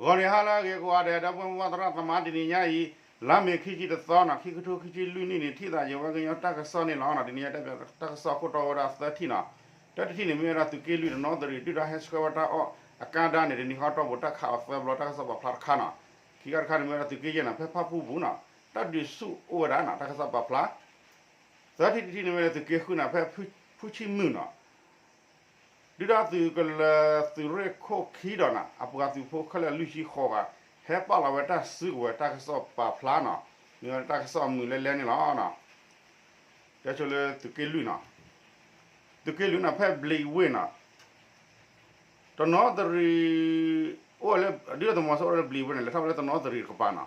ဂီၤနံၤဟါလၢအဂ့ၤကိးဂၤဒဲး ဒီပုၢ်ဝဲၢ်သရၣ်သမါ တနံၤညါအံၤ လါမ့ၤခံဆံတသီနီၤ ခံကထိခံဆံလွံၢ်နံၣ်န့ၣ် ထံၣ်သးယဝဲကညီတၢ်ကစီၣ်န့ၣ်လီၤ. တနံၤညါတဲပၠးတၢ်ကစီၣ်ခိၣ်တီဝဲဒၣ်သၢထံၣ်နီၤ. တၢတထံၣ်န့ၣ် မ့ၢ်ဝဲဒၣ်သုးက့လွံၢ်တနီသရံၣ် ဒုၣ်ဒါဟဲဆှၢဝဲတၢ်အီၣ်အကါဒါန့ၣ် တနံၤဃီတီၢ်ပူၤ တၢ်ခးအီၤသၢဘျီ တၢ်ကစီၣ်ပာ်ဖျါတခါနီၤ. ခံခါတခါန့ၣ် မ့ၢ်ဝဲဒၣ်သုးက့ယဲၢ်နီၤ ဖဲဖၣ်ပူၣ်ပူၤနီၤ တၢ်ဒုးဆူၣ်အိၣ်ဝဲဒၣ်နီၤ တၢ်ကစီၣ်ပာ်ဖျါ သၢထံၣ်တထံၣ်န့ၣ် မ့ၢ်ဝဲဒၣ်သုးက့ဃုနီၤ ဖဲဖုဆံမုၢ်နီၤ ဒုၣ်ဒါသုးကလၢၤသုးရ့ၣ်ခိၣ်ခံဒီးနီၤ အပှၤသုးဖိခဲလၢာ်လွံၢ်ဆံဃိးဂၤ ဟဲပာ်လီၤဝဲတၢ်စုကဝဲၤတၢ်ကစီၣ်ပာ်ဖျါနီၤ မ့ၢ်ဝဲဒၣ်တၢ်ကစီၣ်အမုာ်လဲလဲန့ၣ်လီၤ. တဲဆိလၢသုးက့လွံၢ်နီၤ သုးက့လွံၢ်နီၤ ဖဲဘျံးဝ့ၢ်နီၤ တနီသရံၣ် အိၣ်ဝဲလၢ ဒုၣ်ဒါသုးမီၤစိရိၤလၢဘျံးဝ့ၢ်န့ၣ် လဲၤထီၣ်ဝဲလၢတနီသရံၣ်တကပၤနီၤ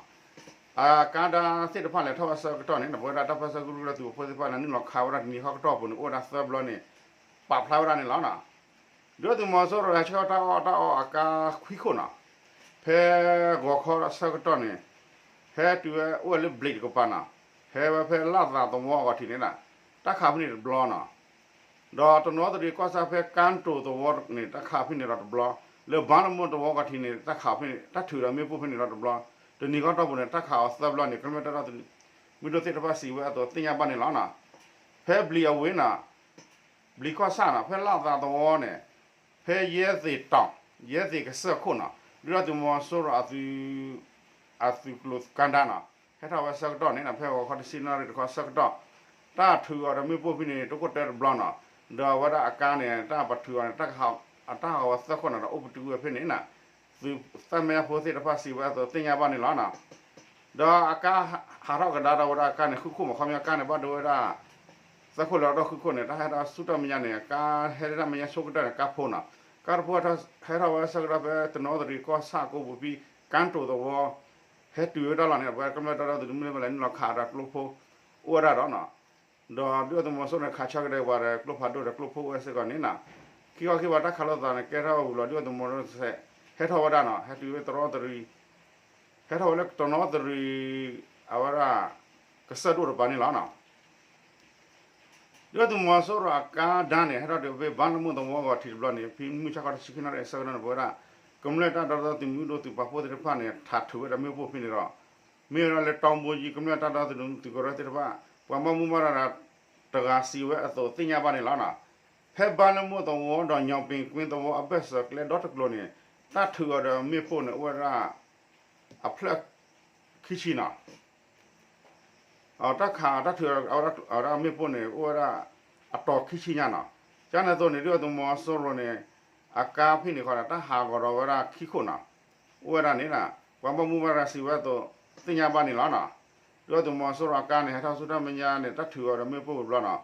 အကါဒါသ့ၣ်တဖၣ်လဲၤထီၣ်ဝဲဆၢကတီၢ်န့ၣ် ပဝဲဒၣ်တၢ်ပၢၢ်ဆၢကရူၢ်ကရၢသုးဖိသ့ၣ်တဖၣ်န့ၣ် နုာ်လီၤခးဝဲဒၣ်တနံၤဃီကတီၢ်ပူၤန့ၣ် အိၣ်ဝဲဒၣ်သၢဘျီန့ၣ် ပာ်ဖျါဝဲဒၣ်န့ၣ်လီၤနီၤ. ဒုၣ်ဒါသုးမီၤစိရိၤဟဲဆှၢတၢ်အီၣ်တၢ်အီအကါခွံခိၣ်နီၤ ဖဲဂီၤခီအဆၢကတီၢ်န့ၣ် ဟဲတုၤဝဲအိၣ်ဝဲလၢဘျံးတကပၤနီၤ ဟဲဝဲဖဲလၣ်သးသဝီအဂီၢ်ထံးန့ၣ် တၢ်ခးဖဲန့ၣ်တဘျီနီၤ ဒီးတနီသရံၣ်ကီၢ်ဆၣ်ဖဲကၠၢတိၤသဝီန့ၣ် တၢ်ခးဖဲန့ၣ်ဒီးတဘျီ, လၢဘါလမိၢ်သဝီအဂီၢ်ထံးန့ၣ် တၢ်ခးဖဲန့ၣ် တၢ်ထုးဒီးမ့ၣ်ပိၢ်ဖဲန့ၣ်ဒီးတဘျီ, တနံၤဃီတီၢ်ပူၤန့ၣ် တၢ်ခးအီၤသၢဘျီန့ၣ် ကမျၢၢ်တၢ်ဒီသဒၢသုးမုၢ်ဒိၣ်သ့ၣ်တဖၣ်စံးဝဲအသိးသ့ၣ်ညါဘၣ်န့ၣ်လီၤ. ဖဲဘျံးအဝ့ၢ်နီၤ ဘျံးကီၢ်ဆၣ်နီၤ ဖဲလၣ်သးသဝီန့ၣ် ဖဲယဲသ့ၣ်တီၤ ယဲသ့ၣ်ကစၢၢ်ခိၣ်နီၤ ဒုၣ်ဒါသုးမီၤစိရိၤအသုး အသုးကျိၤကါဒါနီၤ ဟဲထီၣ်ဝဲဆၢကတီၢ်န့ၣ် ဖဲဂီၤခီတဆံနၣ်ရံၣ်တခီဆၢကတီၢ် တၢ်ထုးအီၤဒီးမ့ၣ်ပိၢ်ဖဲန့ၣ် တခိၣ်တၢတဘျီနီၤ ဒီးအဝဲဒၣ်အကါန့ၣ် တၢ်ပထုးအီၤန့ၣ် တၢ်ဟးဂီၤဝဲသၢခိၣ်နီၤ ဒီးအိၣ်ပတုာ်ဝဲဖဲန့ၣ်နီၤ သုးသၣ်မံယါဖိသ့ၣ်တဖၣ်စံးဝဲအသိးသ့ၣ်ညါဘၣ်န့ၣ်လီၤနီၤ ဒီးအကါဟးထီၣ်ကဒါဒီးဝဲဒၣ်အကါန့ၣ် ဃုခိၣ်မး ခီပညီကါန့ၣ် ဘၣ်ဒိဝဲဒၣ် သၢခိၣ်လၢအဒီၣ်ဃုခိၣ်န့ၣ် တၢ်ဟဲထီၣ်ဆူတၢ်မဲာ်ညါန့ၣ် ကါဟဲဒၣ်မဲာ်ညါဆိကတၢၢ်န့ၣ် ကါဖိနီၤ ကါတဖိ ဟဲထီၣ်ဝဲဆၢကတီၢ်ဖဲတနီသရံၣ်ကီၢ်ဆၣ်ကိးပူၤဖဲ ကၠၢတိၤသဝီ ဟဲတုၤဝဲဒၣ်လီၤန့ၣ် ပဝဲကမျၢၢ်တၢ်ဒီသဒၢသုးမုၢ်ဒိၣ်လဲၤနုာ်လီၤခးဒီးကျိဖိ အိၣ်ဝဲဒၣ်ဒီးနီၤ ဒီးဒုၣ်ဒါသုးမီၤစိရိၤန့ၣ် ခးဆၢကဒါပှၤဒီးကျိဖးဒိၣ်ဒီး ကျိဖိအိၣ်ဝဲစ့ၢ်ကီးန့ၣ်နီၤ ခံခီခံပၤတၢ်ခးလိာ်သးန့ၣ် ကဲထီၣ်ဝဲဝံၤလီၤ ဒုၣ်ဒါသုးမီၤစိရိၤ ဟဲထီၣ်ဝဲဒၣ်နီၤ ဟဲတုၤဝဲတနီသရံၣ် ဟဲထီၣ်ဝဲလၢတနီသရံၣ် အဝဲဒၣ် ကစၢၢ်ဒိၣ်တပၤန့ၣ်လီၤနီၤ ဒုၣ်ဒါသုးမီၤစိရိၤအကါဒါန့ၣ် ဟဲထီၣ်တုၤဖဲဘါလမိၢ်သဝီဂီၤထံးတဘျီန့ၣ် ဖဲမုၢ်ဆါခီတဆံခံနၣ်ရံၣ်အဆၢကတီၢ်န့ၣ် ပဝဲဒၣ် ကမျၢၢ်တၢ်ဒီသဒၢသုးမုၢ်ဒိၣ်သုးပာ်ဖှိၣ်သ့ၣ်တဖၣ်န့ၣ် ထးထုးဝဲဒီးမ့ၣ်ပိၢ်ဖဲန့ၣ်ဒီး မ့ၢ်ဝဲဒၣ်လၢတီဘိယံၤ ကမျၢၢ်တၢ်ဒီသဒၢသုးကရၢသ့ၣ်တဖၣ် ပှၤဘၣ်မူဘၣ်ဒါတဂၤစံးဝဲအသိးသ့ၣ်ညါဘၣ်န့ၣ်လီၤနီၤ ဖဲဘါလမိၢ်သဝီဒီးညီပ့ၤကွ့သဝီအဘၢၣ်စၢၤကျဲဒီတကျိၤန့ၣ် တၢ်ထုးအီၤဒီးမ့ၣ်ပိၢ်န့ၣ် အိၣ်ဝဲဒၣ် အဖျၢၣ်ခံဆံနီၤ တၢ်ခးတၢ်ထုးအီၤဒၣ်မ့ၣ်ပိၢ်န့ၣ် အိၣ်ဝဲဒၣ် အတီၤခံဆံညါနီၤ ကန့ၣ်အသိးန့ၣ် ဒုၣ်ဒါသုးမီၤစိရိၤန့ၣ် အကါဖဲန့ၣ်ဃီဒီး တၢ်ဟးဂီၤဒီးဝဲဒၣ်ခံခိၣ်နီၤ အိၣ်ဝဲဒၣ်န့ၣ် ပှၤဘၣ်မူဘၣ်ဒါစံးဝဲအသိးသ့ၣ်ညါဘၣ်န့ၣ်လီၤနီၤ ဒုၣ်ဒါသုးမီၤစိရိၤအကါန့ၣ် ဟဲထီၣ်ဆူတၢ်မဲာ်ညါန့ၣ် တၢ်ထုးအီၤဒီးမ့ၣ်ပိၢ်ဝံၤဘျီနီၤ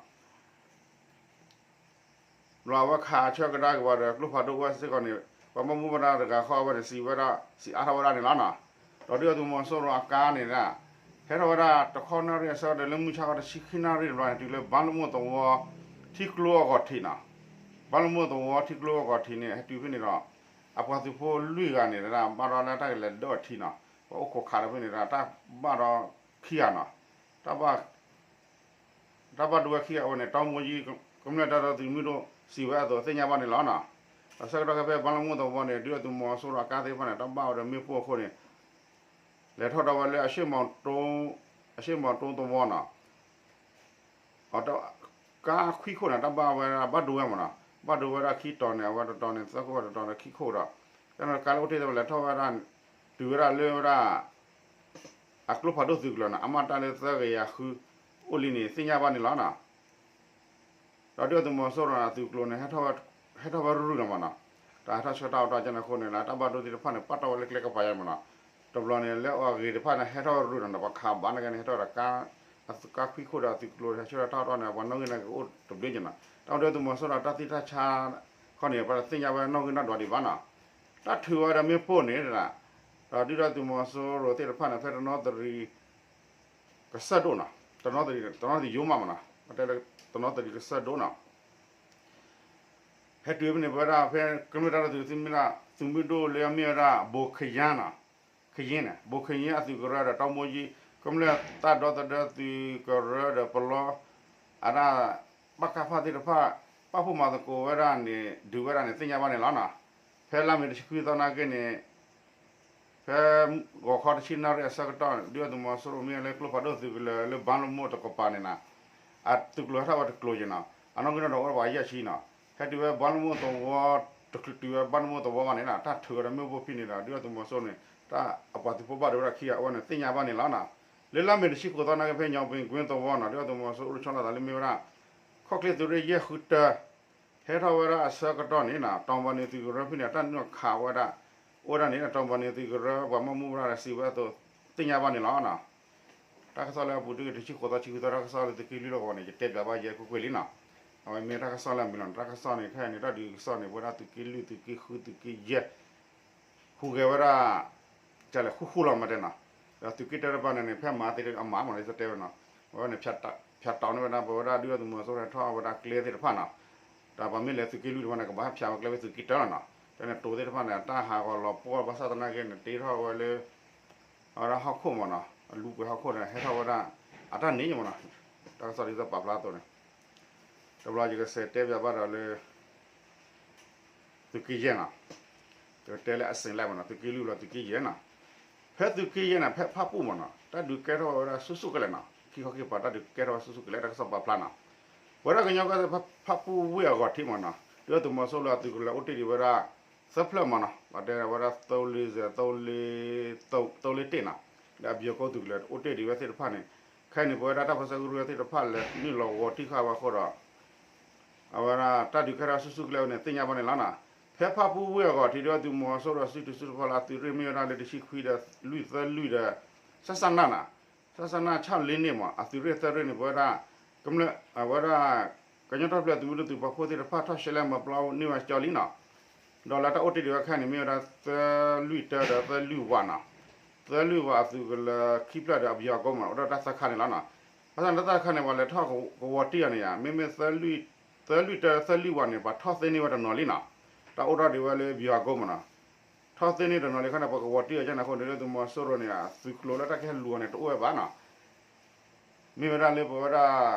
ဘျီအဝဲခးဆၢကဒါက့ၤပှၤဒီးကျိဖးဒိၣ်အိၣ်ဝဲစ့ၢ်ကီးန့ၣ် ပှၤဘၣ်မူဘၣ်ဒါတဂၤဃီအဝဲန့ၣ် စံးဝဲဒၣ် စံးအါထီၣ်ဝဲဒၣ်န့ၣ်လီၤနီၤ ဒီးဒုၣ်ဒါသုးမီၤစိရိၤအကါန့ၣ် ဟဲထီၣ်ဝဲဒၣ်တခီနၣ်ရံၣ်အဆၢကတီၢ်လၢမုၢ်ဆါခီတဆံခံနၣ်ရံၣ်တဘျီန့ၣ် တုၤလၢဘါလမိၢ်သဝီ ထံကျိအဂီၢ်ထံးနီၤ ဘါလမိၢ်သဝီထံကျိအဂီၢ်ထံးန့ၣ် ဟဲတုၤဖဲန့ၣ်ဒီး အပှၤသုးဖိလွံၢ်ဂၤန့ၣ် ဘၣ်ဒီးလၢတၢ်ကလဲၤဒၢအီၤထံနီၤ ပှၤအိၣ်ခိးခးဒီးဖဲန့ၣ်ဒီး တၢ်ဘၣ်ဒီးခံဂၤနီၤ တၢ်ဘၣ် တၢ်ဘၣ်ဒိဝဲခံဂၤအဝဲန့ၣ် တီမူယံၤ ကမျၢၢ်တၢ်ဒီသဒၢသုးမုၢ်ဒိၣ် စံးဝဲအသိးသ့ၣ်ညါဘၣ်န့ၣ်လီၤနီၤ. ဒီးဆၢကတီၢ်ခဲဖဲဘါလမိၢ်သဝီန့ၣ် ဒုၣ်ဒါသုးမီၤစိရိၤအကါသ့ၣ်တဖၣ်န့ၣ် တၢ်ဘၣ်ဝဲဒီးမ့ၣ်ပိၢ်အဃိန့ၣ် လဲၤထီၣ်ဒီးဝဲလၢ အရှ့ၣ်မီၤတိသဝီနီၤ ကါခွံခိၣ်န့ၣ် တၢ်ဘၣ်ဝဲဒၣ်ဘၣ်ဒိဝဲမးနီၤ, ဘၣ်ဒိဝဲဒၣ်ခံတီၤန့ၣ် အဝဲတတီၤန့ၣ် သၢခိၣ်ဝဲတတီၤန့ၣ် ခံခိၣ်ဒီး ကဲန့ၣ်ကါလၢအိၣ်တ့ၢ်ဝဲလဲၤထီၣ်ဝဲဒၣ် တုၤဝဲဒၣ်လၢဝဲဒၣ် အကျိဖးဒိၣ်သုးကျိၤန့ၣ် အမတၢ်လၢသၢကယၤဃု အိၣ်လံန့ၣ် သ့ၣ်ညါဘၣ်န့ၣ်လီၤနီၤ. ဒီးဒုၣ်ဒါသုးမီၤစိရိၤန့ၣ် အသုးကျိၤန့ၣ် ဟဲထီၣ်ဝဲရုၢ်နီၤမးနီၤ, တၢ်ဟဲထီၣ်ဆှၢတၢ်အီၣ်တၢ်ကဲန့ၣ်အဃိန့ၣ် တၢ်ဘၣ်ဒိသ့ၣ်တဖၣ်န့ၣ် ပာ်တီၢ်ဝဲလၢကျဲကပၤယါမးနီၤ, တဘျီန့ၣ် လၢအဂ့ၤတဖၣ်န့ၣ် ဟဲထီၣ်ရုၢ်နီၤ ဒီးပှၤခးဘၣ်န့ၣ်ကဲန့ၣ် ဟဲထီၣ်ဒီး ကါခွံခိၣ်ဒီးအသုးကျိၤ ဟဲဆှၢတၢ်အီၣ်တၢ်န့ၣ် ပှၤနီၣ်ဂံၢ်နီၣ်ဒွးအိၣ်တဘျ့ကနီၤ, တၢ်ဒုၣ်ဒါသုးမီၤစိရိၤတၢ်သံၣ်တၢ်ဆါခီန့ၣ် ပှၤတသ့ၣ်ညါဝဲနီၣ်ဂံၢ်နီၣ်ဒွးဒံးဘၣ်နီၤ, တၢ်ထုးဝဲဒီးမ့ၣ်ပိၢ်န့ၣ် ဒီးဒုၣ်ဒါသုးမီၤစိရိၤသ့ၣ်တဖၣ်န့ၣ် ဖဲတနီသရံၣ် ကစၢၢ်ဒိၣ်နီၤ, တနီသရံၣ် တနီသရံၣ်ယိၤမးမးနီၤ, ပတဲလၢတနီသရံၣ်ကစၢၢ်ဒိၣ်နီၤ, ဟဲတုၤဖဲန့ၣ် ပဝဲဒၣ်ဖဲကမျၢၢ်တၢ်ဒီသဒၢသုးမုၢ်ဒိၣ်လၢအမ့ၢ်ဝဲဒၣ် ဘိၤခယါနီၤ, ခယ့န့ၣ် ဘိၤခယ့အသုးကရၢဒီး တီမူယံၤ ကမျၢၢ်တၢ်ဒီသဒၢသုးကရၢဒီးပလီ အဒၣ် ပကဖ သ့ၣ်တဖၣ် ပာ်ဖှိၣ်မၤသကိးဝဲဒၣ်န့ၣ် ဒုးဝဲဒၣ်န့ၣ် သ့ၣ်ညါဘၣ်န့ၣ်လီၤနီၤ, ဖဲလါမ့ၤတဆံခွံသီနာ်က့န့ၣ် ဖဲ ဂီၤခီတဆံနၣ်ရံၣ်အဆၢကတီၢ် ဒုၣ်ဒါသုးမီၤစိရိၤမ့ၢ်လၢကျိဖးဒိၣ်သုးကလၢၤလၢဘါလမိၢ်တကပၤန့ၣ်နီၤ, အသုးကျိၤဟဲထီၣ်ဝဲတကျိၤယဲနီၤ, အနီၣ်ဂံၢ်နီၣ်ဒွးအိၣ်ပှၤယဲၢ်ဆံနီၤ, ဟဲတုၤဝဲဘါလမိၢ်သဝီ, တချုးတုၤဝဲဘါလမိၢ်သဝီဘၣ်န့ၣ်နီၤ တၢ်ထုးဝဲဒီးမ့ၣ်ပိၢ်ဖံန့ၣ်ဒီး ဒုၣ်ဒါသုးမီၤစိရိၤန့ၣ် တၢ်အပှၤသုးဖိဘၣ်ဒိဝဲဒၣ်ခံဂၤအဝဲန့ၣ်သ့ၣ်ညါဘၣ်န့ၣ်လီၤနီၤ. လၢလါမ့ၤတဆံဃိးသီနာ်က့ ဖဲညီပ့ၤကွ့သဝီနီၤ ဒုၣ်ဒါသုးမီၤစိရိၤအိၣ်ဆီလီၤသးလၢမ့ၢ်ဝဲဒၣ် ခီၣ်ချ့သုးရ့ၣ်ယဲၢ်ဃုတၢ ဟဲထီၣ်ဝဲဒၣ်အဆၢကတီၢ်န့ၣ်နီၤ တီၢ်ဘီနံၤသုးကရၢဖဲန့ၣ် အတၢ်နုာ်ခးဝဲဒၣ် အိၣ်ဝဲဒၣ်န့ၣ် တီၢ်ဘီနံၤသုးကရၢပှၤမၤမူဝဲဒၣ်ဒီးစံးဝဲအသိး သ့ၣ်ညါဘၣ်န့ၣ်လီၤနီၤ. တၢ်ကစီၣ်လၢအပူၤတ့ၢ်တဆံဃိးသီဆံဃုသီ တၢ်ကစီၣ်လၢသုးက့လွံၢ်လီၢ်ကဝီၤန့ၣ် ယတဲပၠးဘၣ်ယဲကွ့ၢ်ကွ့ၢ်လံနီၤ. အဝဲမ့ၢ်တၢ်ကစီၣ်လၢအမုာ်လီၤနီၤ တၢ်ကစီၣ်န့ၣ် ခဲအံၤန့ၣ် တၢ်ဒုးကစီၣ်န့ၣ် ပဝဲဒၣ်သုးက့လွံၢ် သုးက့ဃု သုးက့ယဲၢ် ဟူးဂဲၤဝဲဒၣ် ကလဲၤဃူဃူလီၤမးတဲနီၤ. ဒီးသုးက့တၢတဖၣ်န့ၣ်န့ၣ် ဖဲမၤသ့အမၤမးန့ၣ် တတဲဝဲနီၤ. အဝဲန့ၣ် ဖၠးတီၤန့ၢ်ဝဲဒၣ် ပဝဲဒၣ်ဒုၣ်ဒါသုးမီၤစိရိၤဟဲထီၣ်ဝဲဒၣ်ကျဲသ့ၣ်တဖၣ်နီၤ. ဒီးပှၤမ့ၢ်လဲၤသုးက့လွံၢ်တဖၣ်န့ၣ် ကဘၣ်ဟဲဖၠးဝဲကျဲဖဲသုးက့တၢလီၤနီၤ. တဲန့ၣ် တိၤသ့ၣ်တဖၣ်န့ၣ် အတၢ်ဟးဂီၤလီၤပှီၢ်ဘၣ်ဆၣ်သနာ်က့န့ၣ် တ့ထီၣ်ဝဲလၢ အဝဲဒၣ်ဟီၣ်ခိၣ်မးနီၤ အလူပှဲၤဟီၣ်ခိၣ်န့ၣ် ဟဲထီၣ်ဝဲဒၣ် အတၢ်န့ၣ်မးနီၤ. တၢ်ကစီၣ်ဒ်သိးပာ်ဖျါအသိးန့ၣ် တဘျီယကစံးတဲပၠးဘၣ်ဒီးလၢ သုးက့ယဲၢ်နီၤ, ယကတဲလၢအစ့ၣ်လဲၣ်မးနီၤ သုးက့လွံၢ်လီၤသုးက့ယဲၢ်နီၤ. ဖဲသုးက့ယဲၢ်န့ၣ် ဖဲဖၣ်ပူၣ်မးနီၤ တၢ်ဒုးကဲထီၣ်ဝဲဒၣ်ဆူၣ်ဆူၣ်ကလဲာ်နီၤ ခံခီခံကပၤတၢ်ဒုးကဲထီၣ်ဝဲဆူၣ်ဆူၣ်ကလဲာ် တၢ်ကစီၣ်ပာ်ဖျါနီၤ. ပဝဲဒၣ်ကညီကီၢ်စဲၣ်ဖၣ်ပူၣ်ဝ့ၢ်အဂီၤထံးမးနီၤ ဒုၣ်ဒါသုးမီၤစိရိၤအသုးကလၢၤအိၣ်တ့ၢ်ဒံးဝဲဒၣ် သၢဖျၢၣ်မးနီၤ ပှၤတဲဝဲဒၣ် သၢလ့တ့ၢ်နီၤ ဒီးအဘျီၣ်ကိသုးကလၢၤအိၣ်တ့ၢ်ဒံးဝဲသ့ၣ်တဖၣ်န့ၣ် ခဲအံၤန့ၣ် ပဝဲဒၣ်တၢ်ပၢဆှၢကရူၢ်သ့ၣ်တဖၣ်လဲၤနုာ်လီၤဂီၤတံၢ်ဃာ်ဝဲအဃိဒီး အဝဲဒၣ်တၢ်ဒုးကဲထီၣ်ဆူၣ်ဆူၣ်ကလဲာ်ဝဲန့ၣ် သ့ၣ်ညါဘၣ်န့ၣ်လီၤနီၤ. ဖဲဖၣ်ပူၣ်ဝ့ၢ်အဂီၤထံး ဒုၣ်ဒါသုးမီၤစိရိၤစုတုၤစုတဖီလာ်အသုးရ့ၣ်မ့ၢ်ဝဲဒၣ်လၢတဆံခွံဒီးလွံၢ်သၢလွံၢ်ဒီး စၣ်စၣ်နၢ်နီၤ စၣ်စၣ်နၢ်ဆီၣ်လ့န့ၣ်မး အသုးရ့ၣ်သၢရ့ၣ်န့ၣ် ပဝဲဒၣ် ကမျၢၢ် အဝဲဒၣ် ကညီထီၣ်ဖျဲးသုးမုၢ်ဒိၣ်သုးပာ်ဖှိၣ်သ့ၣ်တဖၣ်ထီၣ်ရှဲလဲၣ်မၤပျီန့ၢ်ဝဲကၠီလံနီၤ. ဒီးလၢတၢ်အိၣ်တ့ၢ်ဒံးဝဲခဲအံၤန့ၣ် မ့ၢ်ဝဲဒၣ်သၢလွံၢ်တၢဒီးသၢလွံၢ်ဝးနီၤ. သၢလွံၢ်ဝးအသုးကလၢၤခံဖျၢၣ်ဒီးအဘျီၣ်ကိမး အိၣ်ဒီးတၢ်သၢခါန့ၣ်လီၤနီၤ. ဘၣ်ဆၣ်န့ၣ်တၢ်သၢခါန့ၣ် ပှၤလဲၤထီၣ်ကဝီၤတံၢ်အီၤန့ၣ်ဧါ မ့မ့ၢ် သၢလွံၢ်တၢသၢလွံၢ်ဝးန့ၣ် ပှၤထီၣ်သ့န့ၢ်ဝဲတနီၤလံနီၤ. တၢ်အိၣ်ထီၣ်ဒံးဝဲလၢဘျီၣ်ကိမးနီၤ. ထီၣ်သ့န့ၢ်တနီၤလံခါန့ၣ် ပှၤကဝီၤတံၢ်အီၤကန့ၣ်အဃိန့ၣ် ဒုၣ်ဒါသုးမီၤစိရိၤန့ၣ် သုးကျိၤလၢတၢ်ကဟဲလူၤအီၤန့ၣ် တအိၣ်ဝဲဘၣ်နီၤ. မ့ၢ်ဝဲဒၣ်လၢပဝဲဒၣ်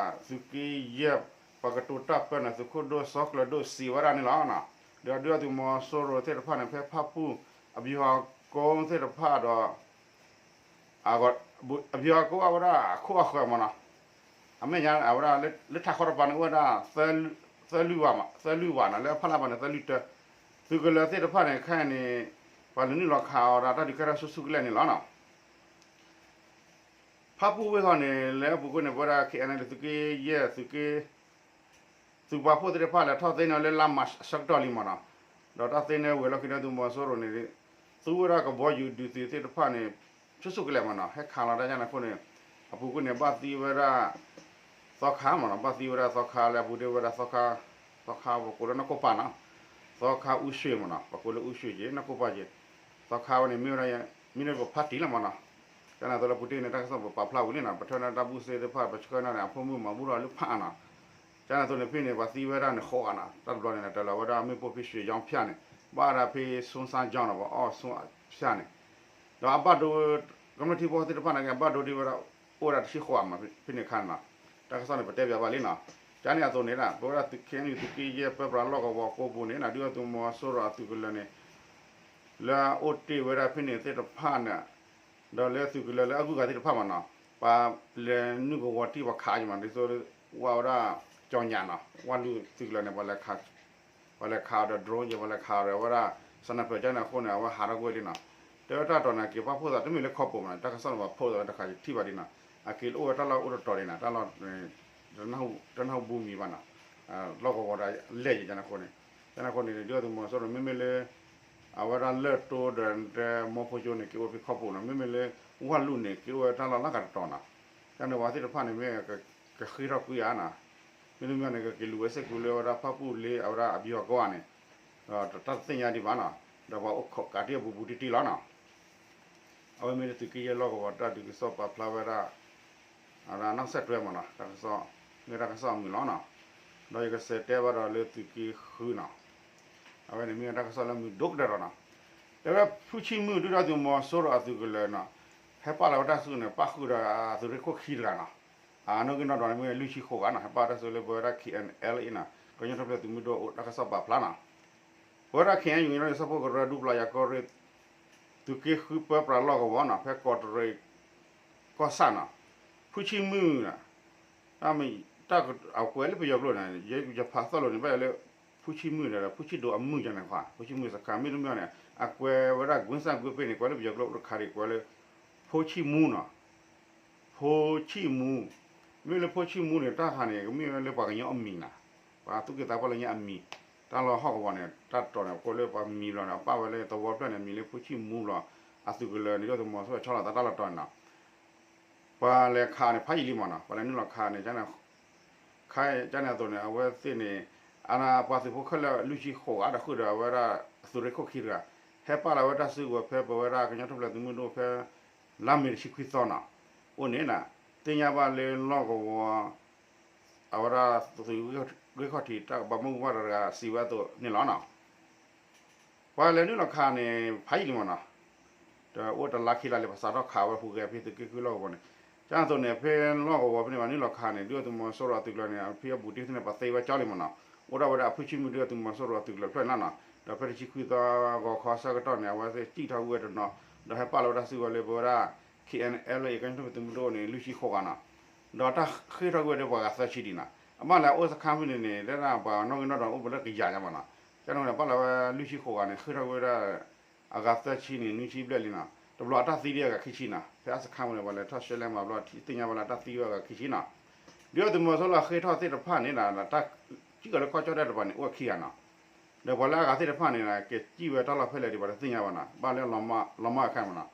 သုးက့ယဲၢ် ပှၤကတိၤတၢ်ပၢန့ၣ် သုးခိၣ်ဒိၣ်စီၤကျၢၤဒိၣ်စံးဝဲဒၣ်န့ၣ်လီၤ. ဒီးဒုၣ်ဒါသုးမီၤစိရိၤသ့ၣ်တဖၣ်န့ၣ် ဖဲဖၣ်ပူၣ် အဘျီၣ်ကိသ့ၣ်တဖၣ်ဒီး အဘျီၣ်ကိအဝဲဒၣ်အခိၣ်အဃၢၤမးနီၤ. အမဲာ်ညါအဝဲဒၣ်လၢထးခီတပၤန့ၣ် အိၣ်ဝဲဒၣ် သၢလွံၢ်ဝးနီၤ လၢဖးလၢ်ပၤန့ၣ် သၢလွံၢ်တၢ သုးကလၢၤသ့ၣ်တဖၣ်န့ၣ် ခဲအံၤန့ၣ် ပှၤလဲၤနုာ်လီၤခးအီၤဒီးတၢ်ဒုးကဲထီၣ်ဆူၣ်ဆူၣ်ကလဲာ်န့ၣ်လီၤနီၤ. ဖၣ်ပူၣ်ဝ့ၢ်ဃီန့ၣ် လၢအပူၤကွံာ်န့ၣ် ပဝဲဒၣ် KNLA သုးက့ယဲၢ် သုးက့ သုးပာ်ဖှိၣ်သ့ၣ်တဖၣ်လဲၤထီၣ်သ့န့ၢ်လၢလါမၢ်ၡးအဆၢကတီၢ်လံမးနီၤ. ဒီးတၢ်သ့န့ၢ်ဝံၤအလီၢ်ခံဒုၣ်ဒါသုးမီၤစိရိၤန့ၣ် သူဝဲဒၣ်ကဘီယူၤဒုးသုးသ့ၣ်တဖၣ်န့ၣ် ဆူၣ်ဆူၣ်ကလဲာ်မးနီၤ ဟဲခးလီၤတၢ်ယါန့ၣ်အဃိန့ၣ် အပူၤကွံာ်န့ၣ် ဘၣ်သံဝဲဒၣ် သီခါမးနီၤ ဘၣ်သံဝဲဒၣ်သီခါလၢအပူၤတ့ၢ်ဝဲဒၣ်သီခါ သီခါပကိးလၢနီၢ်ကိၢ်ပၢ်နီၤ သီခါအူၡ့ၣ်မးနီၤ ပကိးလၢအူၡ့ၣ်က့ၤ နီၢ်ကိၢ်ပၢ်က့ၤ သီခါဝဲန့ၣ် မ့ၢ်ဝဲဒၣ် မ့ၢ်ဒၣ်ပဖါတံၢ်လီၤမးနီၤ. ကန့ၣ်အသိးလၢပူၤတ့ၢ်န့ၣ် တၢ်ကစီၣ်ပပာ်ဖျါဝံၤလံနီၤ ပထၢန့ၢ်တၢ်ဘူၣ်စ့ၢ်တဖၣ် ပဆှၢန့ၢ်န့ၣ် အဖိမုၣ်မၤဘူၣ်ထီၣ်လၢဖးအါနီၤ. ကန့ၣ်အသိးန့ၣ် ဖဲန့ၣ် ပှၤသံဝဲဒၣ်န့ၣ်ဃိးဂၤနီၤ တၢ်တဘျီန့ၣ် တၢ်လၢဝဲဒၣ်မ့ၣ်ပိၢ်ဖံၣ်ရွှ့ၣ်ယီဖၠၣ်န့ၣ် ဘၣ်ဝဲဒၣ်ဖဲ ဆွမ်းစန်းကျောင်း နီၤ ပှၤအီၣ်ဆွမ်းဖၠၣ်န့ၣ် ဒီးအဘၣ်ဒိ ကမျၢၢ်ထံဖိသ့ၣ်တဖၣ်န့ၣ် အဘၣ်ဒိဒံးဝဲဒၣ် အိၣ်ဝဲဒၣ်တဆံဃိးဂၤမး ဖဲန့ၣ်အခါန့ၣ်နီၤ. တၢ်ကစီၣ်န့ၣ် ပတဲပၠးဘၣ်လံနီၤ. ကန့ၣ်အသိးန့ၣ် ပဝဲဒၣ်သုး KNU သုးက့ယဲၢ်ပၢပြးလီၢ်ကဝီၤကိးပူၤန့ၣ်နီၤ ဒုၣ်ဒါသုးမီၤစိရိၤအသုးကလၢၤန့ၣ် လၢအအိၣ်တ့ၢ်ဝဲဒၣ်ဖဲန့ၣ်သ့ၣ်တဖၣ်န့ၣ် ဒီးလၢသုးကလၢၤလၢအဂုၤအဂၤသ့ၣ်တဖၣ်မးနီၤ ပှၤလဲၤနုာ်ကဝီၤတံၢ်ပှၤခးယမး ဒ်သိး ဝဲဝဲဒၣ် ကၠီညၣ်နီၤ ဝၣ်လုၢ်သုးကလၢၤန့ၣ် ပှၤလဲၤခးဒီး drone ယဲ ပှၤလဲၤခးဒီးဝဲဒၣ် sniper ကန့ၣ်အဃိန့ၣ် အဝဲဟးထီၣ်ကွံာ်လံနီၤ. တဲဝဲတၢ်တီၤန့ၣ် အက့ၤပာ်ဖှိၣ်သးတမ့ၢ်လၢခီပိာ်မးနီၤ တၢ်ကစီၣ်န့ၣ် ပှၤဖီၣ်သးဝဲတခါယထံၣ်ဘၣ်ဒံးနီၤ အက့ၤလၢအိၣ်ဝဲတၢ်လီၢ်အိၣ်တတီၤဒံးနီၤ တၢ်လီၢ် တနၢ်ဟူဘူမံၤဘၣ်နီၤ လီၢ်ကဝီၤဒီးအလဲၢ်ယဲ ကန့ၣ်အဃိန့ၣ် ကန့ၣ်အဃိန့ၣ် ဒုၣ်ဒါသုးမီၤစိရိၤန့ၣ် မ့မ့ၢ်လၢ အဝဲဒၣ်လၢၢ်တိဒီးတဲမီဖိကၠိန့ၣ် က့ၤအိၣ်ဖဲခီပိာ်နီၤ မ့မ့ၢ်လၢ ဝၣ်လုၢ်န့ၣ် က့ၤအိၣ်ဝဲတၢ်လီၢ်လၢ်ကတတီၤနီၤ ကန့ၣ်ပှၤသ့ၣ်တဖၣ်န့ၣ်မ့ၢ် ကဃ့ထီၣ်ကွံာ်ဧါနီၤ မ့တမ့ၢ်န့ၣ် ကက့ၤလူၤဝဲစ့ၢ်ကီးလၢဝဲဒၣ်ဖၣ်ပူၣ်လ့အဝဲဒၣ်အဘျီၣ်ကိန့ၣ် ဒီးတၢ်တသ့ၣ်ညါဒံးဘၣ်နီၤ ဒီးပှၤအိၣ်ခိးကးတံၢ်အပူၤပူၤတံၢ်တံၢ်လီၤနီၤ အဝဲမ့ၢ်လၢသုးက့ယဲၢ်လီၢ်ကဝီၤတၢ်ဒုးကစီၣ်ပာ်ဖျါဝဲဒၣ် အဝဲဒၣ်နောက်ဆက်တွဲမးနီၤ တၢ်ကစီၣ် မ့ၢ်တၢ်ကစီၣ်အမုာ်လီၤနီၤ ဒီးယကစံးတဲဘၣ်ဒီးလၢသုးက့ဃုနီၤ အဝဲန့ၣ်မ့ၢ်တၢ်ကစီၣ်လၢမုာ်ဒိၣ်ကတၢၢ်ဒီးနီၤ တဲဝဲဖုဆံမုၢ်ဒုၣ်ဒါသုးမီၤစိရိၤအသုးကလၢၤနီၤ ဟဲပာ်လီၤဝဲတၢ်စုန့ၣ် ပာ်ဃုာ်ဒီးအသုးရ့ၣ်ခိၣ်ခံတဂၤနီၤ အနီၣ်ဂံၢ်နီၣ်ဒွးန့ၣ်မ့ၢ်လွံၢ်ဆံဃိးဂၤနီၤ ဟဲပာ်တၢ်စုလၢပဝဲဒၣ် KNLA နီၤ ကညီထီၣ်ဖျဲးသုးမုၢ်ဒိၣ်အိၣ်တၢ်ကစီၣ်ပာ်ဖျါနီၤ ပဝဲဒၣ် KNU ကညီဒီကစၢ်ဖိကရၢဒူပျီယၤကီၢ်ရ့ၣ် သုးက့ဃုပၢပြးလီၢ်ကဝီၤနီၤ ဖဲကီးတရံး ကီၢ်ဆၣ်နီၤ, ဖုဆံမုၢ်နီၤ, တၢ်မ့ၢ် တၢ်အကွဲးလၢပယီၤကျိာ်န့ၣ် ယ ယဖးသီၣ်လိာ်န့ၣ် ဘၣ်ယၤလၢ ဖုဆံမုၢ်ဒီး ဖုဆံဒိၣ်အမုၢ်ယၤန့ၣ်ခွါ ဖုဆံမုၢ်စခါ မ့တမ့ၢ်န့ၣ် အကွဲးဝဲဒၣ် ကွ့စၣ်ကွ့ပ့ၢ်န့ၣ် ကွဲးလၢပယီၤကျိာ်အိၣ်တခါဒံး ကွဲးလၢ ဖိဆံမူနီၤ, ဖိဆံမူ, မ့ၢ်လၢဖိဆံမူန့ၣ် တၢ်ခါန့ၣ် ကမ့ၢ်ဝဲလၢပှၤကညီအမံၤနီၤ, ပှၤသူၣ်က့သးပှၢ်လၢညါအမံၤ, တၢ်လီၢ်ဟီၣ်ကဝီၤန့ၣ် တၢ်တတီၤန့ၣ် အကိးလၢပှၤမံၤဘျီန့ၣ် အပၣ်ဝဲလၢသဝီဖျၢၣ်န့ၣ် မံၤလၢဖိဆံမူဘျီ, အသုးကလၢၤန့ၣ် ဒုၣ်ဒါသုးမီၤစိရိၤဆီလီၤသးတၢ်လီၢ်တတီၤန့ၣ်နီၤ ပှၤလဲၤခးန့ၣ် ဖးယံာ်လံမ့ၢ်နီၤ, ပှၤလဲၤနုာ်လီၤခးန့ၣ် ခါန့ၣ်အသိးန့ၣ် အဝဲသ့ၣ်န့ၣ် အပှၤသုးဖိခဲလၢာ်လွံၢ်ဆံဃိးဂၤဒီးဃုာ်ဒီးအဝဲဒၣ် သုးရ့ၣ်ခိၣ်ခံတဂၤ ဟဲပာ်လီၤဝဲတၢ်စုကဝဲၤဖဲပဝဲဒၣ်ကညီထူၣ်ဖျဲးသုးမုၢ်ဒိၣ်ဖဲ လါမ့ၤတဆံခွံသီနီၤ, အိၣ်န့ၣ် သ့ၣ်ညါဘၣ်လၢလီၢ်ကဝီၤ အဝဲဒၣ်သုးဂ့ၢ်ခီၣ်ထံးတၢ်ကဘီမုၢ်ကဘၣ်တဂၤစံးဝဲအသိးန့ၣ်လီၤနီၤ ပှၤလဲၤနုာ်လီၤခးန့ၣ် ဖးယံာ်လံမ့ၢ်နီၤ, တအိၣ်တလါခံလါလံ ပှၤစးထီၣ်ခးဝဲဟူးဂဲၤဖဲသုးက့ဃုလီၢ်ကဝီၤန့ၣ်, ကန့ၣ်အသိးန့ၣ် ဖဲလီၢ်ကဝီၤဖဲန့ၣ် ပှၤနုာ်လီၤခးန့ၣ် ဒုၣ်ဒါသုးမီၤစိရိၤအသုးကလၢၤန့ၣ် ဖံအဘူးတံၢ်သ့ၣ်န့ၣ် ပှၤသ့ဝဲကၠီလံမ့ၢ်နီၤ, အိၣ်ဒၣ်ဝဲဒၣ်အဖုဆံမုၢ်ဒုၣ်ဒါသုးမီၤစိရိၤအသုးကလၢၤဖျၢၣ်န့ၣ်လီၤနီၤ, ဒီးဖဲတဆံခွံသီဂီၤခီဆၢကတီၢ်န့ၣ် အဝဲသ့ၣ်စံၣ်ထီၣ်ကွံာ်ဝဲတနီၤ, ဒီးဟဲပာ်လီၤဝဲတၢ်စုကဝဲၤလၢပဝဲဒၣ် ခ့ၣ်အဲၣ်အဲၣ်လ် လၢအံၤကညီထူၣ်ဖျဲးသုးမုၢ်ဒိၣ်န့ၣ် လွံၢ်ဆံဃိးဂၤနီၤ, ဒီးတၢ်ဃ့ၢ်ထီၣ်ကွံာ်ဝဲဒၣ်ပှၤဂၤသၢဆံဒံးနီၤ, အဘၣ်လၢအအိၣ်စခါဖဲန့ၣ်န့ၣ် လၢပှၤနီၣ်ဂံၢ်နီၣ်ဒွးအိၣ်ပလၢကယၤညါမ့ၢ်နီၤ, ကန့ၣ်န့ၣ် ပာ်လီၤဝဲလွံၢ်ဆံဃိးဂၤန့ၣ် ဃ့ၢ်ထီၣ်ကွံာ်ဝဲဒၣ် အဂၤသၢဆံန့ၣ် နွံဆံဘျဲၣ်လံနီၤ, တဘျီအတၢ်သံဒံးအဂၤခံဆံနီၤ, ဖဲအစခါမ့ၢ်န့ၣ် ပှၤလဲၤထီၣ်ရှဲလဲၣ်မၤဘျီ သ့ၣ်ညါဘၣ်လၢတၢ်သံဝဲအဂၤခံဆံနီၤ, ဒုၣ်ဒါသုးမီၤစိရိၤဃ့ၢ်ထီၣ်သ့ၣ်တဖၣ်န့ၣ် တၢ်စံၣ်ကီးလၢကီၢ်ကၠီၣ်တဲၣ်တပၤန့ၣ် အိၣ်ခံဂၤနီၤ, ဒီးပှၤလၢအဂၤသ့ၣ်တဖၣ်န့ၣ် ကစံၣ်ဝဲတၢ်လီၢ်ဖဲလဲၣ်ဒံး ပှၤတသ့ၣ်ညါဘၣ်နီၤ, ဘၣ်လၢလီၤမၢ်အခါမ့ၢ်နီၤ,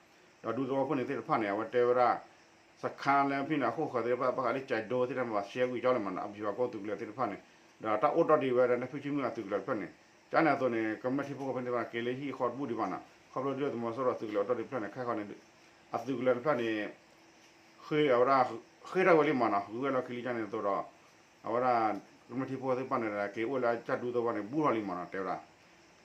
ဒီးဒူသဝီဖိန့ၣ်သ့ၣ်တဖၣ်န့ၣ် အဝဲတဲဝဲဒၣ် စခါလၢဖဲန့ၣ်အဃိဃၢၤသ့ၣ်တဖၣ် ဘၣ်ဃးလၢကၠဲးဒိသ့ၣ်တဖၣ် ဘၣ်ရှဲကွံာ်ကၠီလံမ့ၢ်နီၤ, အဘျူးဟီၣ်ကိၣ်သုးကလၢၤသ့ၣ်တဖၣ်န့ၣ်, ဒီးတၢ်အိၣ်ထီၣ်ဒံးဝဲဒၣ်လၢဖုဆံမုၢ်အသုးကလၢၤတဖျၢၣ်န့ၣ်, ကန့ၣ်အသိးန့ၣ် ကမျၢၢ်ထံဖိကီၢ်ဖိသ့ၣ်တဖၣ် က့ၤလၢဟံၣ်ဃီတဘူၣ်ဒံးဘၣ်နီၤ, ခီဖျိဒုၣ်ဒါသုးမီၤစိရိၤအသုးကလၢၤအိၣ်ထီၣ်ဒံးတဖျၢၣ်န့ၣ် ခဲဃီန့ၣ် အသုးကလၢၤတဖျၢၣ်န့ၣ် ဃ့အဝဲဒၣ် ဃ့ထီၣ်ဝဲလံမ့ၢ်နီၤ, ဂုၤဝဲလီၢ်ခံလံကန့ၣ်အသိးဒီး အဝဲဒၣ် ကမျၢၢ်ထံဖိသ့ၣ်တဖၣ်န့ၣ် က့ၤအိၣ်လၢအကၢ်ဒူသဝီန့ၣ် ဘူးထီၣ်လံမ့ၢ်နီၤ တဲဝဲဒၣ်,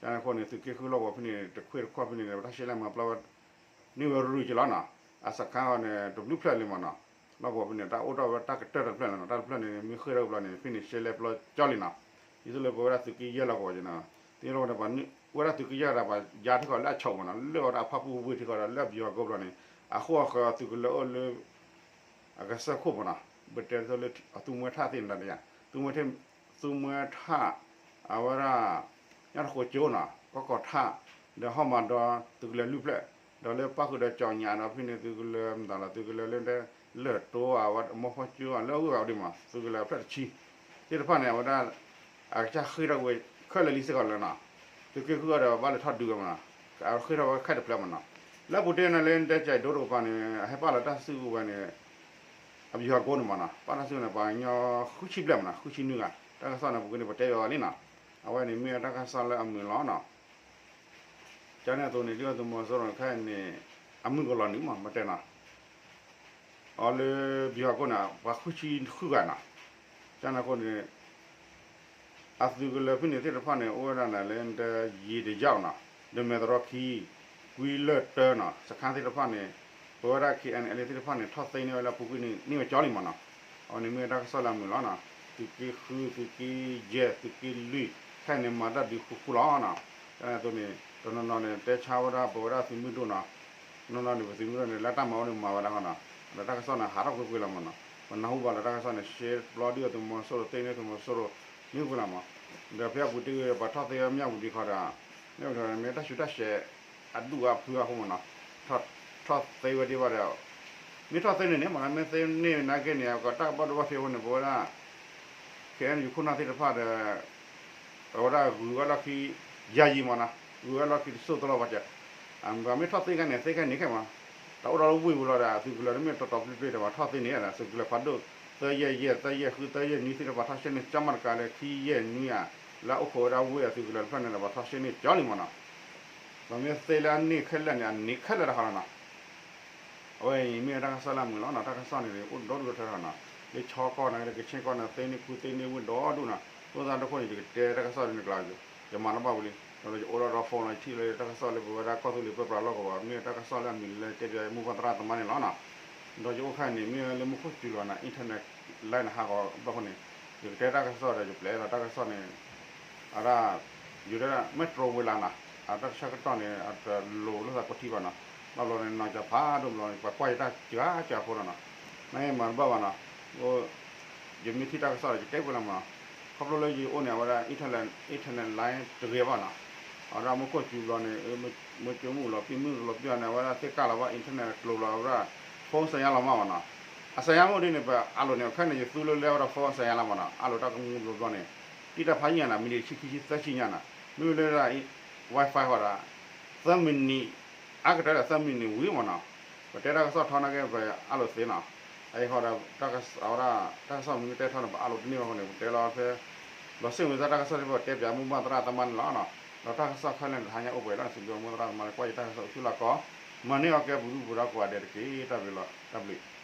ကန့ၣ်အဃိန့ၣ် သုးက့ဃုလီၢ်ကဝီၤဖဲန့ၣ် တခွ့တခီၣ်ဖဲန့ၣ် တၢ်ရှဲလဲၣ်မၤပျီဝဲ န့ၢ်ဝဲရုၢ်က့လီၤနီၤ, အစခါန့ၣ် တဘျုးဖျၢၣ်လံမ့ၢ်နီၤ, လီၢ်ကဝီၤဖဲန့ၣ် တၢ်အိၣ်ထီၣ်ဝဲတၢ်ကတၢၢ်တဖျၢၣ်လံနီၤ, တၢ်တဖျၢၣ်န့ၣ် မ့ၢ်ဃ့ထီၣ်ဝဲဘျီန့ၣ် ဖဲန့ၣ်ရှဲလဲၣ်ပျီကၠီလံနီၤ, ဒ်သိးလၢပဝဲဒၣ်သုးက့ယဲၢ်လီၢ်ကဝီၤက့နီၤ, သ့ၣ်ညါလီၤဝဲဒၣ်ပှၤ ဝဲဒၣ်သုးက့ယဲၢ်ဒၣ်ပှၤယါထံကီၢ်လၢအဆိးမ့ၢ်နီၤ, လၢအဝဲဒၣ်အဖၣ်ပူၣ်ဝ့ၢ်ထံကီၢ်ဒီးလၢအဘျူးဟီၣ်ကိၣ်ဘျီန့ၣ်, အဃိအဃၢၤအသုးကလၢၤအိၣ်လၢ အကစၢၢ်ခိၣ်မ့ၢ်နီၤ, ပတဲဒ်သိးလၢအသူမှဲထၣ်သ့ၣ်န့ၣ်တၢ်တယၤ, သူမှဲထၣ်, သူမှဲထၣ်, အဝဲဒၣ် ညၣ်တဃိကၠိနီၤ, ကီၢ်ကီၢ်ထၣ်, ဒီးဟီၣ်မၤဒီသုးကလၢၤလွံၢ်ဖျၢၣ်, ဒီးလၢပၣ်ဃုာ်ဒီးကၠီၣ်ညၣ်ဒီးဖဲန့ၣ်သုးကလၢၤမတၤလီၤ သုးကလၢၤလၢ လၢၢ်တိအဝဲအမိၢ်ဖီကၠိအလၢအဂုၤအဂၤဒံးမး သုးကလၢၤဖျၢၣ်တဆံ, သ့ၣ်တဖၣ်န့ၣ် အဝဲဒၣ် အကစၢ်ဃ့ထီၣ်ဝဲခဲလၢာ်လံစ့ၢ်ကီးလၢနီၤ, သုးက့ဃုအီၤဒီးဘၣ်လဲၤထီၣ်ဒုးဝဲမ့ၢ်နီၤ, အဃ့ထီၣ်ဝဲခဲတဖျၢၣ်မ့ၢ်နီၤ, လၢပူၤတ့ၢ်န့ၣ်လၢတဲကၠဲးဒိတကပၤန့ၣ် အဟဲပာ်လီၤတၢ်စုကဝဲၤန့ၣ် အဘျူးဟီၣ်ကိၣ်န့ၣ်မ့ၢ်နီၤ, ပာ်တၢ်စုကဝဲၤန့ၣ် ပှၤကညီဃုဆံဘျဲၣ်မ့ၢ်နီၤ, ဃုဆံနွံဂၤ, တၢ်ကစီၣ်န့ၣ် ပူၤကွံာ်န့ၣ် ပတဲယီၤလံနီၤ, အဝဲန့ၣ်မ့ၢ်တၢ်ကစီၣ်လၢအမုာ်လီၤနီၤ, ကန့ၣ်အသိးန့ၣ် ဒ်သိးသုးမီၤစိရိၤခဲအံၤန့ၣ် အမုၢ်ကလီၤနုာ်မး မ့ၢ်တဲနီၤ အီၤလၢဘျူးဟီၣ်ကိၣ်န့ၣ် ပှၤဃုဆံဃုဂၤနီၤ, ကန့ၣ်အဃိန့ၣ် အသုးကလၢၤဖဲန့ၣ်သ့ၣ်တဖၣ်န့ၣ် အိၣ်ဝဲဒၣ်န့ၣ်လၢယံာ်တယၢ်နီၤ, ဒီးမဲာ်သရီခံ, ကွံလၢၢ်တၢနီၤ, စခါသ့ၣ်တဖၣ်န့ၣ် ပဝဲဒၣ် ခ့ၣ်အဲၣ်အဲၣ်လ် သ့ၣ်တဖၣ်န့ၣ် ထီၣ်သ့န့ၢ်ဝဲလၢအပူၤကွံာ်န့ၣ် န့ၢ်ဝဲကၠီလံမ့ၢ်နီၤ, အဝဲန့ၣ်မ့ၢ်တၢ်ကစီၣ်လၢအမုာ်လီၤနီၤ, သုးက့ဃု, သုးက့ယဲၢ်, သုးက့လွံၢ် ခဲအံၤန့ၣ် မၤတၢ်ဒုးဃူဃူလီၤနီၤ, ကန့ၣ်အသိးန့ၣ် တနီၤနီၤန့ၣ် တဲဆါဝဲဒၣ်ပဝဲဒၣ်သုးမုၢ်ဒိၣ်နီၤ နီၢ်နီၢ်န့ၣ် ပသုးမုၢ်ဒိၣ်န့ၣ် လၢတၢ်မၤအိၣ်န့ၣ်မၤဝဲဒၣ်ဃီနီၤ, ဒီးတၢ်ကစီၣ်န့ၣ်ဟးထီၣ်ကွ့ၢ်ကွ့ၢ်လီၤမ့ၢ်နီၤ, ပနၢ်ဟူဘၣ်လီၤတၢ်ကစီၣ်န့ၣ် ရှဲပျီဒုၣ်ဒါသုးမီၤစိရိၤသ့န့ၢ်သုးမီၤစိရိၤ မ့ၢ်ကွ့ၢ်လီၤမ့ၢ်, ဒီးဖဲအပူၤတ့ၢ်ပှၤထီၣ်သ့ဝဲမၠၣ်ဝတံၤခီဒီး မ့ၢ်တမ့ၢ်တၢ်ဆူးတၢ်ဆဲး အဒူၣ်အဖုအဃိမ့ၢ်နီၤ, ထီၣ်သ့ဝဲဒံးဘၣ်ဒီး မ့ၢ်ထီၣ်သ့န့ၣ်န့ၣ် မ့ၢ်မ့ၢ်သ့န့ၢ်နာ်က့န့ၣ် ကတၢ်ကဘၣ်ဒိဘၣ်ထံးအဃိန့ၣ် ပဝဲဒၣ် ခဲအံၤန့ၣ် ယခိၣ်နၢ်သ့ၣ်တဖၣ်ဒီး အဝဲဒၣ်ဂုၤဝဲလီၢ်ခံ ယၤယံၤမ့ၢ်နီၤ, ဂုၤဝဲလီၢ်ခံတစိၢ်တလီၢ်ဘၣ်စဲး, ပှၤမ့ၢ်ထီၣ်သ့ခဲန့ၣ် သ့ခဲန့ၣ်ခဲမး, တၢ်အိၣ်ဒီးလၢဝ့ၢ်ပူၤလီၤဒီး သုးကလၢၤတမ့ၢ်တီတီပျ့ပျ့ဒီး ပှၤထီၣ်သ့န့ၣ်ဒီး သုးကလၢၤဖးဒိၣ် သၢယဲၢ်ယဲၢ် သၢယဲၢ်ဃု သၢယဲၢ်နွံသ့ၣ်တဖၣ် ထီၣ်ရှဲန့ၢ်ကၠီမးတကးလၢ ခံယဲၢ်နွံဧါ, လၢအအိၣ်ခိးဝဲဒၣ်ဝ့ၢ်အသုးကလၢၤတဖျၢၣ်န့ၣ်ဒီး ပှၤထီၣ်ရှဲန့ၢ်ကၠီလံမ့ၢ်နီၤ ပှၤမ့ၢ်သ့လၢအန့ၢ်ခဲလၢာ်န့ၣ် အန့ၢ်ခဲလၢာ်တခီလီၤနီၤ. အဝဲအံၤမ့ၢ်တၢ်ကစီၣ်လၢအမုာ်လီၤနီၤ, တၢ်ကစီၣ်န့ၣ် အိၣ်ဒီဒူၣ်ဒီထၢထီၣ်နီၤ, လၢခၠီကီၢ်န့ၣ် လၢကခ့ၣ်ကီၢ်န့ၣ် သ့န့ၢ်ခူသ့န့ၢ်ဝ့ၢ်ဒီဒူၣ်နီၤ, အဃိသတးဒီးအဃိန့ၣ် ယကတဲတၢ်ကစီၣ်လၢန့ၣ်ကျါ, ယမၤလီၤဘၣ်ဝံၤလံ, ဒီးယအိၣ်ဒီး phone လီၤ ယထံၣ်လၢတၢ်ကစီၣ်လၢပဝဲဒၣ်ကီၢ်သူလ့ၤပၢပြးလီၢ်ကဝီၤ မ့ၢ်တၢ်ကစီၣ်လၢအမုာ်လၢတဲပၠးမိၢ်ပၢ်သရၣ်သမါန့ၣ်လီၤနီၤ. ဒီးယအိၣ်ခါန့ၣ် မ့ၢ်လၢမူခိၣ်စူၤလီၤနီၤ internet line န့ၣ် ဟးဂီၤဘၣ်အဃိန့ၣ် ယကတဲတၢ်ကစီၣ်ဒီးယပျဲလီၤတၢ်ကစီၣ်န့ၣ် အဒၣ် ယိၤတဲဒၣ် မ့ၢ်တြီဝ့ၤလးနီၤ အတၢ်ဆၢကတီၢ်န့ၣ် အတလိၤလိာ်သးကိးထံဘၣ်နီၤ, ဘၣ်ဘျီန့ၣ် နီၢ်ကၠၤဖးဒိၣ်ဘျီန့ၣ် ပှၤကွၢ်ယတၢ်စှၤစှၤဖိလီၤနီၤ, နမၤတဘၣ်ဘၣ်နီၤ, ယမ့ၢ်ထံၣ်တၢ်ကစီၣ်ဒီး ယတဲကွံာ်လီၤမးနီၤ, ခီဖျိလၢယအိၣ်န့ၣ် အဝဲဒၣ် internet line တဂ့ၤဘၣ်နီၤ, အဝဲဒၣ်မူခိၣ်စူၤဘျီန့ၣ် မ့ၢ်ကၠိမုၣ်လီၤပံမုၣ်လီၤပံအီၤန့ၣ် အဝဲဒၣ်သ့ၣ်ကၢ်လီၤဘၣ် internet ကျိၤလီၤ အဝဲဒၣ် phone စဲးညါလီၤမးမးနီၤ, အစဲးညါမ့ၢ်ဒ်န့ၣ် ပအးလိာ်န့ၣ် ခဲန့ၣ် ယသူလၢလဲဝဲဒၣ် phone စဲးညါလီၤမးနီၤ, အးလိာ်တၢ်ကမူဘျီဘျီန့ၣ် တံၢ်တၢ်ဖးယံာ်ညါနီၤ, မံးနံးဆံခံဆံသၢဆံညါနီၤ, မ့မ့ၢ်လၢ Wi-Fi ဃီဒီး သၢမံးနံး အါကတၢၢ်ဒီးသၢမံးနံးဝံၤမးနီၤ, ပတဲတၢ်ကစီၣ်ထီနာ်က့ ပအးလိာ်သ့နီၤ, အအံၤဃီဒီး အဝဲဒၣ် တၢ်ကစီၣ်မ့ၢ်တတဲထီန့ၣ် ပအးလိာ်တန့ၢ်ဘၣ်အဃိန့ၣ် ပတဲလီၤဖဲ လီၤစ့ၣ်ဝံၤသးတၢ်ကစီၣ်တဖၣ် ပတဲပၠးမိၢ်ပၢ်သရၣ်သမါန့ၣ်လီၤနီၤ, ဒီးတၢ်ကစီၣ်ခဲလၢာ်န့ၣ် တဟါညါအိၣ်ပှဲၤလီၤန့ၣ် စံးဘျုးမိၢ်သရၣ်သမါလၢကွၢ်ယတၢ်ကစီၣ်အိၣ်ဆူၣ်လၢကီး, မၤန့ၢ်အီၤကဲပူၤဒူပူၤဒီးကိးဂၤဒဲးတက့ၢ်, တၢ်ဘျုးလီၤ, တၢ်ဘျုး